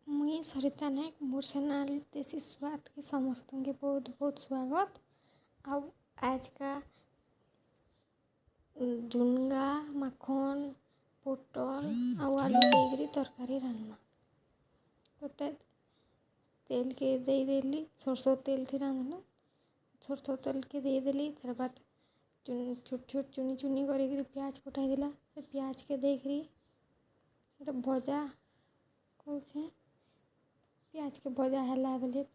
ମୁଇଁ ସରିତା ନାୟକ, ମୋର୍ ଚ୍ୟାନେଲ୍ ଦେଶୀ ସ୍ୱାଦକେ ସମସ୍ତଙ୍କୁ ବହୁତ ବହୁତ ସ୍ୱାଗତ। ଆଉ ଆଜକା ଝୁନଗା, ମାଖନ, ପୋଟଲ ଆଉ ଆଲୁ ଦେଇକିରି ତରକାରୀ ରାନ୍ଧମା। ଗୋଟେ ତେଲକେ ଦେଇଦେଲି, ସୋରିଷ ତେଲ ଥି ରାନ୍ଧନୁ। ସୋରିଷ ତେଲକେ ଦେଇଦେଲି। ତାର ବାଦ ଛୋଟ ଛୋଟ ଚୁନି ଚୁନି କରିକିରି ପିଆଜ କଟା ହେଇଥିଲା, ସେ ପିଆଜକେ ଦେଇକିରି ଗୋଟେ ଭଜା କରୁଛେଁ। ପିଆଜକେ ଭଜା ହେଲା ବେଲେ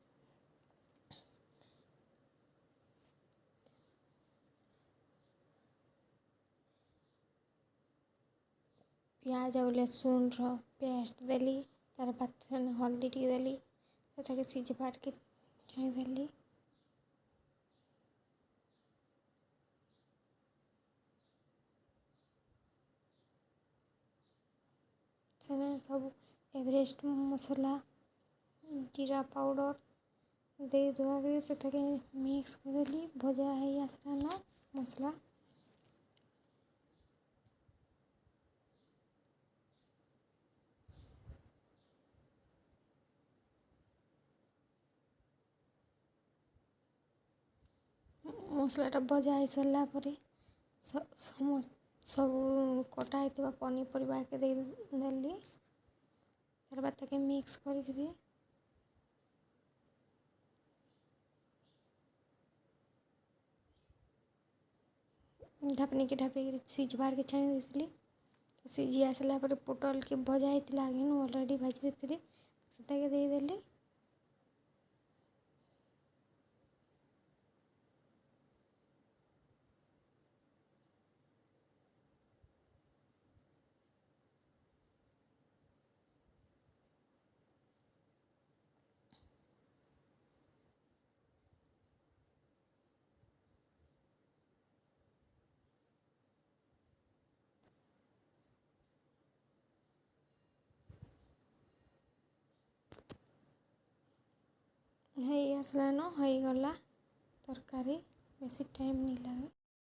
ପିଆଜ ଆଉ ଲେସୁନ୍ର ପେଷ୍ଟ ଦେଲି। ତାର ବାଦ ସେନେ ହଳଦୀ ଟିକେ ଦେଲି, ସେଟାକେ ସିଝବାର୍କେ ଛାଡ଼ିଦେଲି। ସେନେ ସବୁ ଏଭରେଷ୍ଟ ମସଲା, ଜିରା ପାଉଡ଼ର ଦେଇ ଦୁଆକରି ସେଟାକେ ମିକ୍ସ କରିଦେଲି। ଭଜା ହେଇ ଆସିଲାନ ମସଲା। ମସଲାଟା ଭଜା ହେଇସାରିଲା ପରେ ସମସ୍ତ ସବୁ କଟା ହେଇଥିବା ପନିପରିବାକେ ଦେଇଦେଲି। ତାର ବାଦ ତାକେ ମିକ୍ସ କରିକିରି ଢାପନିକେ ଢାପିକିରି ସିଝବାର୍କେ ଛାଣି ଦେଇଥିଲି। ସିଝି ଆସିଲା ପରେ ପୋଟଲକେ ଭଜା ହେଇଥିଲା, ଆଗେନୁ ଅଲରେଡ଼ି ଭାଜି ଦେଇଥିଲି, ସେଟାକେ ଦେଇଦେଲି। ହେଇ ଆସିଲାନ, ହେଇଗଲା ତରକାରୀ। ବେଶୀ ଟାଇମ୍ ନି ଲାଗେ।